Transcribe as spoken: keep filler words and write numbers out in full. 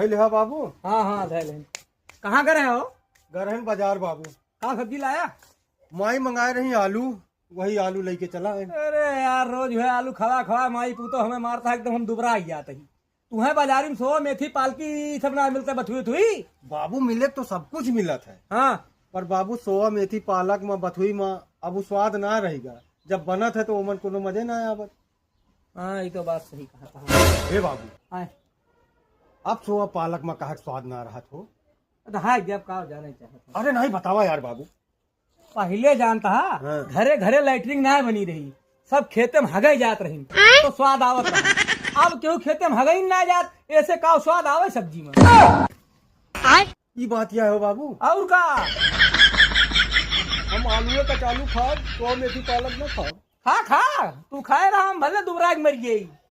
ले हा बाबू। हाँ, हाँ, धै लेन। कहाँ गए हो? गए हैं बाजार बाबू। का सब्जी लाया? माई मंगाए रही आलू, वही आलू लेके चला है। अरे यार, रोज है आलू खवा खवा, माई पूतो हमें मारता है, एकदम हम दुबरा ही जाते ही। तुम्हें बाजारी में सोवा, मेथी, पालकी, ई सब ना मिलता, बथुई उथुई? बाबू, मिले तो सब कुछ मिलत है। हाँ। पर बाबू, सोवा, मेथी, पालक में, बथुई में अब वो स्वाद ना रहेगा। जब बनत है तो ओमन कोनो मजे ना आवत। हाँ, ये तो बात सही कहा था। हे बाबू, आए। अब सोवा पालक में काहे के स्वाद ना रहत हो? तो हाँ, जब का जाने चाहत हो। अरे नहीं, बतावा यार बाबू। पहिले जानता हा, हाँ। घरे घरे लैट्रिन ना बनी रही, सब खेते में हगई जात रही, तो स्वाद आवत रहा। अब केहू खेते में हगई ना जात, ऐसे का स्वाद आवे सब्जी में? ई बात या हो बाबू? और का? हम आलूए कचालू खाब, तो मेथी पालक ना खाब। खा, खा, तू खाए रहा, हम भले दुबराज मर गई।